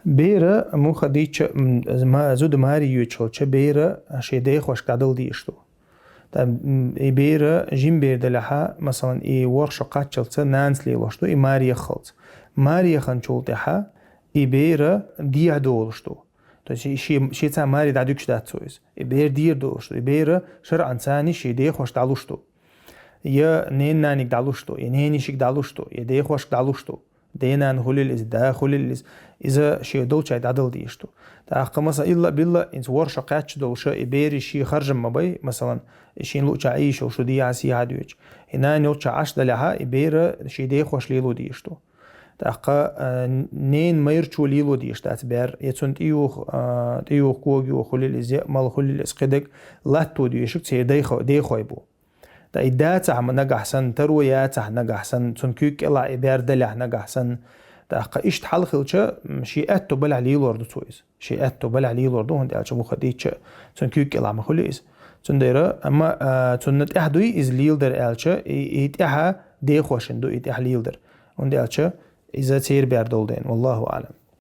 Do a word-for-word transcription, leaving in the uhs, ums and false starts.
Бер муха дича, м, ма-, зуда маре йоьдуш хилча, бер ший дехошка дӀадала дезаш ду. ТӀаккха, м, и бер жима бер далехьа, масала, и ворхӀ шо кхаччалца нанас лелош ду, и маре яххалца. Маре яханчул тӀехьа и бер дехьа долаш ду. То есть ши-, ши-, шийца маре дӀадуьгуш дац цо иза. И бер дехьа долаш ду, и бер шарӀанца ший дехошка дӀалуш ду. Я ненананега дӀалуш ду, я ненайишига дӀалуш ду, я дехошка дӀалуш ду. Денана хулийла иза, да хулийла иза. Иза ший долча дӀадала дезаш ду. ТӀаккха, масала, илла-билла, инца ворхӀ шо кхаьчча долуш, и берий ший харжам ма бай, масала, шийна луъуча Ӏийшалла шу дехьа-сехьа доьдуш. И нана йолча Ӏаш далехьа, и бер ший дехошка лело дезаш ду. ТӀаккха, а, ненан майрачо лело дезаш дац бер, я цунна тӀеюха, а, тӀеюха кога юха хулийла иза, я мала хулийла иза, кхидерг латто дезаш церан дайхо-, дехой бу. ТӀаккха и дацахь ма нагахь санна, таро яцахь нагахь санна, цунна куьйга кӀелахь и бер далехь нагахь санна. ТӀаккха иштта хьал хилча, м, ший аьтто балехь лелор ду цо иза. Ший аьтто балехь лелор ду, хӀунда аьлча муха дича, цунна куьйга кӀелахь ма хуьлу иза. Цундела, амма, а, цунна тӀехь дуй иза леладар аьлча, и, и тӀехьа дехошна ду, и тӀехь леладар. ХӀунда аьлча иза церан бер долу дела. Валлаху аӀлам.